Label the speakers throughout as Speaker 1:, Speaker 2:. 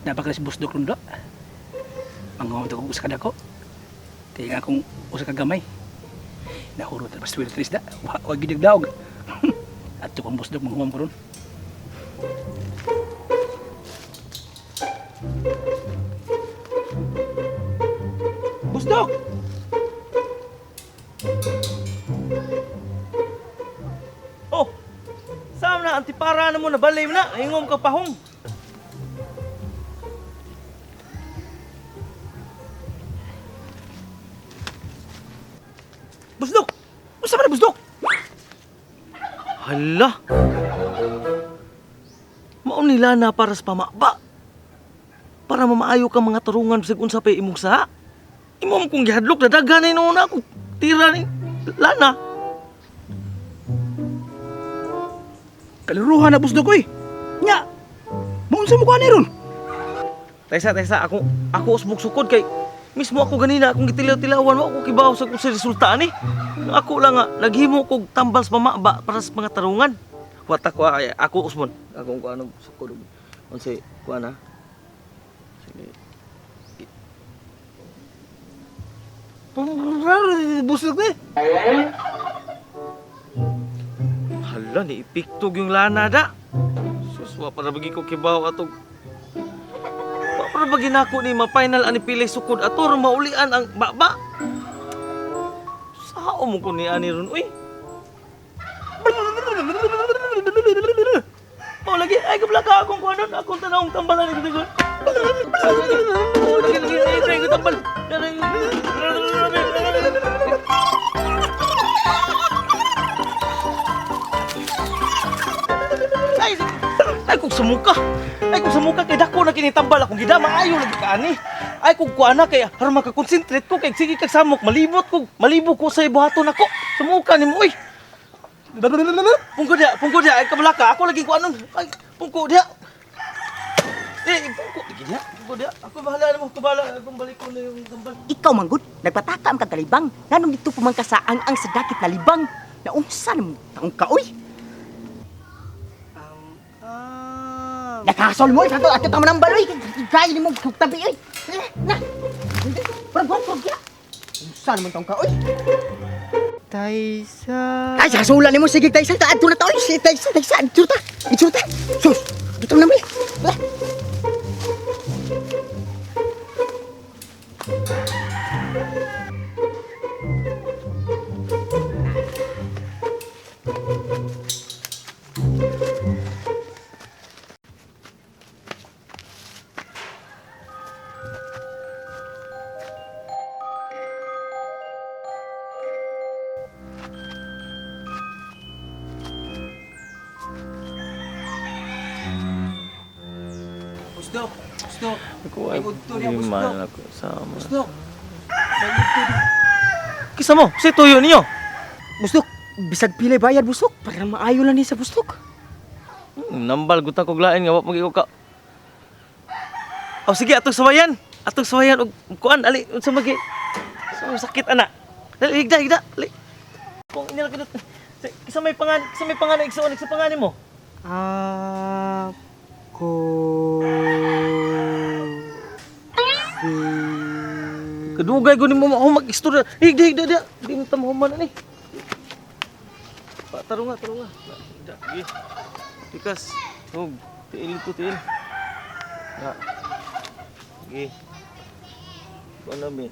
Speaker 1: Napakalas busdok ron do. Manguhom to kong usa ka dako. Kaya nga akong usa ka gamay. Nahurot na paswerte isda. Wa wa gid daog. Adto kong busdok manghuam ko ron. Busdok!
Speaker 2: Oh! Saan na antipara na mo nabalay mo na? Ingom ka pahong.
Speaker 1: Busdok! Unsa man na busdok?
Speaker 2: Hala! Mao nila na para sa pamaba. Para mamaayo ka mga tarungan bisag unsa pay imong sa. Imo man kong gihadlok na daghan na noon ako. Tira ni lana.
Speaker 1: Kaliruhan na busdok oy. Nya. Maunsa mo ko ani ron?
Speaker 2: Taysa, taysa, ako ako usbog sukod kay mismo ako ganina akong gitilaw-tilawan wa ako kibaw sa kung sa resulta ani. Ako lang nga naghimo kog tambal sa pamaba para sa mga tarungan. Wata ko ay, ako usbon. Ako ko ano sukod og unsay kuan ha. Sige.
Speaker 1: Busdok eh.
Speaker 2: Hala ni ipiktog yung lana da. Sus wa para bagi ko kibaw atog. Wa para bagi nako ni ma-final ani pilay sukod ato ron maulian ang baba. Sao mo ko ni ani ron uy? Oh, lagi ay kabla ka akong kuanon akong tanawong tambalan ni ko. Lagi lagi ay try ko tambal. Ay, ay kung sumuka. Ay kung sumuka kay dako na kinitambal akong gida maayo lagi ka ani. Ay kung kuana kay aron makakonsentrate ko kay sige kag samok malibot ko malibot ko sa ibuhaton nako. Sumuka nimo oy. Pungko diya, ay kabalaka ako lagi kuanon. Ay pungko diya. Eh, pungko lagi diya, pungko diya. Ako bahala nimo, ako bahala akong balik ko na yung tambal.
Speaker 3: Ikaw manggod, nagpataka ang kagalibang. Nganong dito pumangka sa ang ang sa dakit na libang. Naunsa namang taong ka, oy? Nakasol mo, ato ato tama ng baloy. Gay ni mo tabi oy. Eh, na. Parang buwan parang ya. Unsa naman taong ka, oy?
Speaker 4: Taysa.
Speaker 3: Ay, sasulan nimo sige taysa ta adto na ta oy. Sige taysa taysa adto ta. Adto ta. Sus, adto na mi. Eh.
Speaker 1: Busdok! Busdok!
Speaker 2: Ako ay
Speaker 1: Ay, udto niya, busdok.
Speaker 2: ako sama.
Speaker 1: Busdok!
Speaker 2: Kisa mo, si tuyo niyo.
Speaker 3: Busdok, bisag pilay bayad busdok para maayo lang ni sa busdok.
Speaker 2: Nambal gutan kog lain nga wa magiko ka. Oh sige atong sawayan. Atong sawayan og kuan ali unsa magi. So, sakit ana. Dali higda higda. Ali. Kung inil ka kisa may pangan igsuon sa pangan nimo.
Speaker 4: Ako. Si.
Speaker 2: Kadugay ko nimo mo mag-istorya. Higda higda dia. Di mo ta mahuman ani. Pa tarunga tarunga. Higda. Sige. Tikas. Hug. Tiil ko tiil. Na. Sige. Kuan na bi.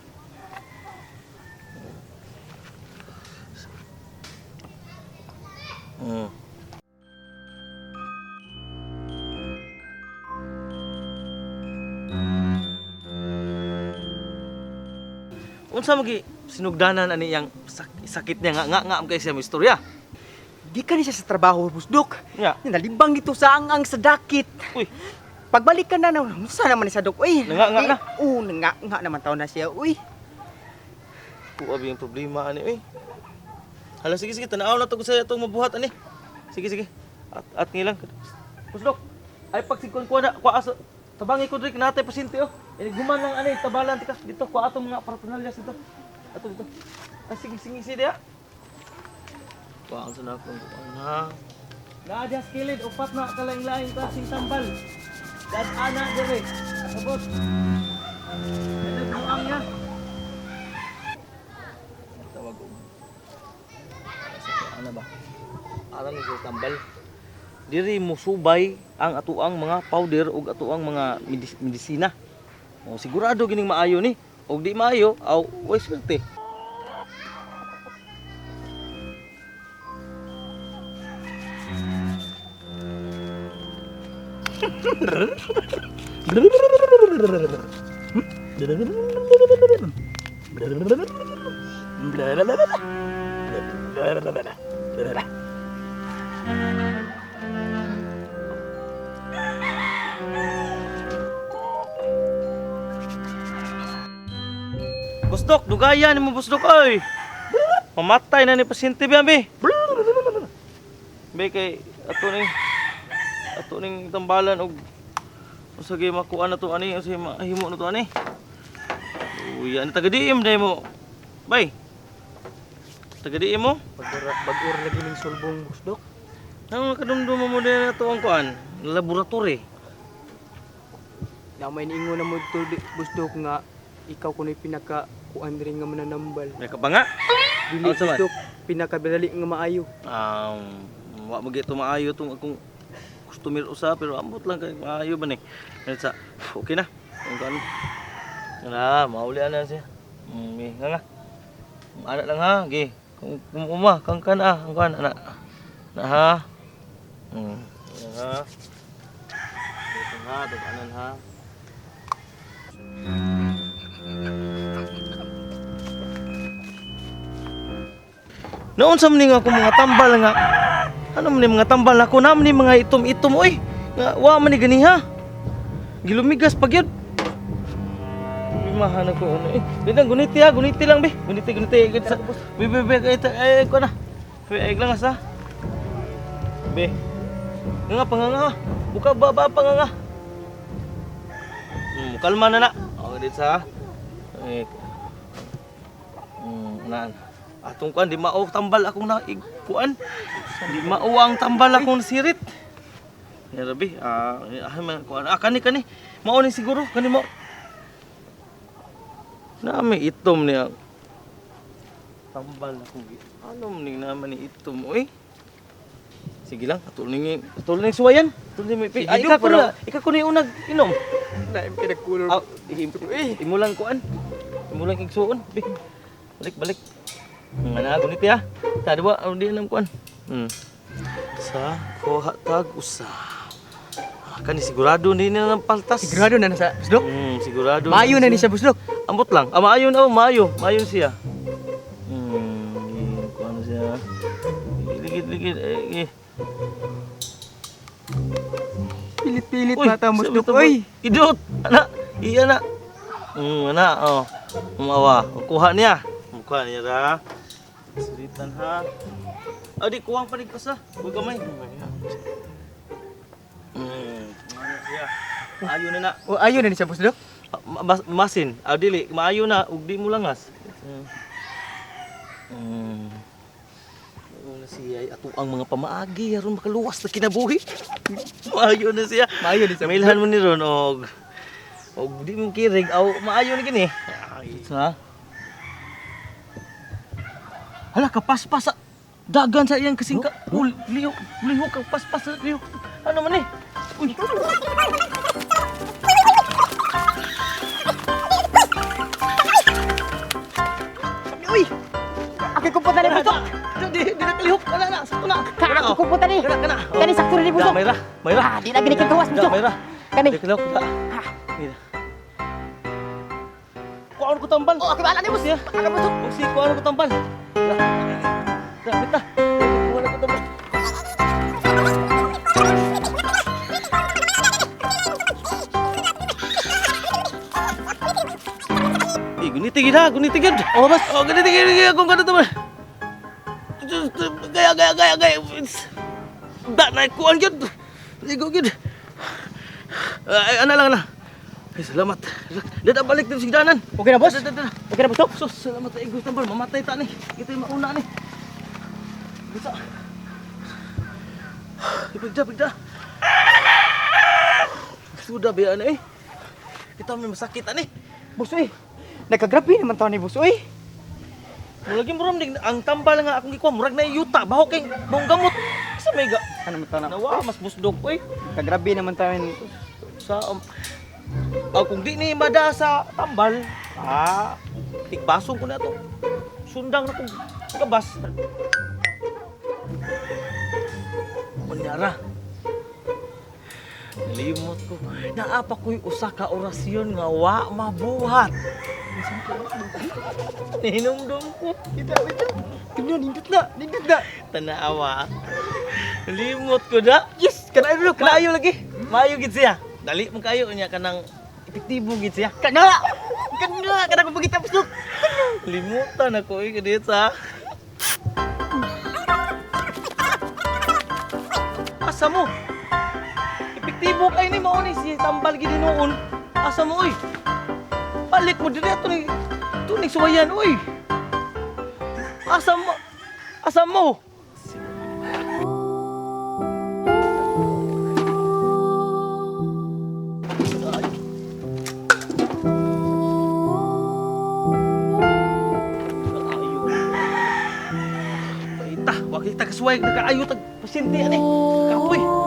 Speaker 2: Unsa magi sinugdanan ani yang sakit niya nga nga nga kay siya mo istorya.
Speaker 3: Di ka ni siya sa trabaho busdok.
Speaker 2: Nya.
Speaker 3: Nalibang dito sa ang ang sa dakit.
Speaker 2: Uy,
Speaker 3: Pagbalik ka na, unsa naman ni sa dok, uy.
Speaker 2: Nanganga na.
Speaker 3: Eh, oo, nanganga naman taon na siya, uy.
Speaker 2: Kuha ba yung problema ani oy. Hala sige sige tanaw na to ko sa atong mabuhat ani. Sige sige. At ngilang. Puslok. Ay pagsigkon ko na kuha sa tabangi ko diri natay pasyente oh. Iniguman lang ani tabalan tika dito kuha atong mga paraphernalia dito. Ato dito. Ay sige sige sige diya. Kuha sa na akong kuha na. Naa diha sa kilid upat na kalaing-laing klaseng tambal. Dad ana dire. Boss. Ano ang niya? Tawag og ano ba? Aran ni sa tambal. Diri mo subay ang atuang mga powder ug atuang mga medisina. O sigurado gining maayo ni. Og di maayo, aw way swerte. Busdok, dugayan nimo busdok oy. Mamatay na ni pasyente biyan bi. Bi kay ato ning tambalan og usa gyud makuha na to ani, usa mahimo na to ani. Uy, ani taga diim day mo. Bay. Taga diim mo.
Speaker 4: Bag-ur lagi ning sulbong busdok.
Speaker 2: Nang nakadumdum mo din na to ang kuan, laboratory.
Speaker 4: Na may niingon na mo to busdok nga ikaw kuno'y pinaka kuan rin nga mananambal.
Speaker 2: May kabanga.
Speaker 4: Dili
Speaker 2: Unsa man?
Speaker 4: busdok pinakadali nga maayo.
Speaker 2: Wa mo gyud maayo tong akong customer usa pero ambot lang kay maayo ba ni. Ganit sa okay na. Ang kan. Na, mauli na siya. Eh, nga nga. Ana lang ha, gi. Kung kung uma kang kan ah, ang kan ana. Na ha. Yan ha. Dito ha, daganan ha. Noon sa man nga ako mga tambal nga. Ano man ni mga tambal ako na man ni mga itom-itom oy. Nga wa man ni ganiha. Gilumigas pag yun. Bimahan ako ano eh. Dito guniti ha, guniti lang be. Guniti guniti. Guniti. Be be be ay ay ko na. Be ay lang asa. Be. Nga panganga. Buka ba ba panganga. Kalma na na. Okay dito sa. Eh. Naan. Atong kuan di mao tambal akong na kuan. Di mao ang tambal akong nasirit. Ya Rabbi, man kuan. Ah, kani kani. Mao ni siguro kani mo. Nami itom niya. Tambal akong gi. Ano man ning naman ni itom oy? Sige lang, atul ning suwayan. Atul ning
Speaker 4: Sige,
Speaker 2: ay,
Speaker 4: Dok,
Speaker 2: ikaw ko na, ikaw ko na yung unag inom.
Speaker 4: Naim kay nagkulor.
Speaker 2: Ah, imo lang kuan. Imo lang igsuon. Bi. Balik balik. Nga na gunit ya. Ta diba di nam kuan. Sa kuha tag usa. Ah, kani sigurado ni na ng paltas.
Speaker 4: Sigurado na na sa busdok.
Speaker 2: Sigurado.
Speaker 4: Maayo na ni siya busdok.
Speaker 2: Ambot lang. Ah, maayo na oh, maayo. Maayo siya. Kuan siya. Ligid ligid eh. eh.
Speaker 4: Pilit-pilit
Speaker 2: Uy,
Speaker 4: mata
Speaker 2: sabi
Speaker 4: busdok
Speaker 2: to,
Speaker 4: oy.
Speaker 2: Idot! Ana! Iya na! Ana, oh. Umawa. Kuha niya. Kuha niya ra. Suritan ha. Adi, kuwang panig pa sa. Huwag kamay. Ano siya. Maayo na na.
Speaker 4: O ayo na ni siya busdok.
Speaker 2: Masin. Ah, dili. Maayo na. Ug di mo langas. Maayo na siya. Ay, ato ang mga pamaagi. Aron makaluwas na kinabuhi. Maayo na siya.
Speaker 4: Maayo ni siya.
Speaker 2: Mailhan mo ni ron og og di mo kirig aw maayo ni kini. Sa. Hala kapaspas sa dagan sa iyang kasingka. Oh, lihok, lihok ang paspas sa lihok. Ano man eh? Uy.
Speaker 3: Uy! Aki kumputa ni busdok.
Speaker 2: Di di na kalihok. Ana na, sakto na.
Speaker 3: Ka aki kumputa ni.
Speaker 2: Kana kana.
Speaker 3: Kani sakto ni
Speaker 2: Da,
Speaker 3: busdok.
Speaker 2: mayra, mayra.
Speaker 3: Ah, di na gini kagawas
Speaker 2: Da,
Speaker 3: busdok.
Speaker 2: mayra.
Speaker 3: Kani.
Speaker 2: Di kalihok da. Mira. Kuan ko tambal.
Speaker 3: Oh, aki bahala ni bus.
Speaker 2: Siya.
Speaker 3: Aki busdok.
Speaker 2: Kung si kuan ko tambal. Da. Da, pita. Kuan ko tambal. Eh, guniti gid ha, guniti gid. Oh, bas. Oh, guniti gid gid akong kada tambal. Gaya gaya gaya gaya. Da na kuan gid. Ligo gid. Ay, ana lang ana. Ay, salamat. Dada balik din sigdanan.
Speaker 4: Okay na boss?
Speaker 2: Da, da, da.
Speaker 4: Okay na busdok.
Speaker 2: Sus, salamat sa igos tambal. Mamatay ta ni. Ito yung mauna ni. Bisa. Bigda, bigda. Sudah biya na eh. ta may masakit ani.
Speaker 4: Boss oy. Nagkagrabe naman taon ni boss oy.
Speaker 2: Mulagi mo ram ang tambal nga akong gikuha murag na yuta baho kay buong gamot. Sa may ga.
Speaker 4: Ano man taon na?
Speaker 2: Nawa mas busdok oy.
Speaker 4: Nagkagrabe naman taon.
Speaker 2: Sa kung di ni mada sa tambal, tikbasong ko na to. Sundang na kong gabas. Kunyara. Nalimot ko. Naapa ko'y usa ka orasyon nga wa mabuhat. Nihinumdum ko.
Speaker 4: Ito, ito. Tingnan, nindot na, nindot na.
Speaker 2: Tanawa. Nalimot ko na.
Speaker 4: Yes, kana ano
Speaker 2: Kaayo lagi. Maayo gid siya. Dali mo kayo niya kanang epektibo gid siya.
Speaker 3: Kana! Kana! Kana kong pagkita, Busdok!
Speaker 2: Limutan ako eh kadiyot sa. Asa mo? Epektibo kay ni mao ni si tambal gid noon. Asa mo oy? Balik mo diri ato ni tunig suwayan oy. Asa mo? Asa mo? Nagkaayo. Paita, wa kita kasuway nagkaayo tag pasyente ani. Kapoy.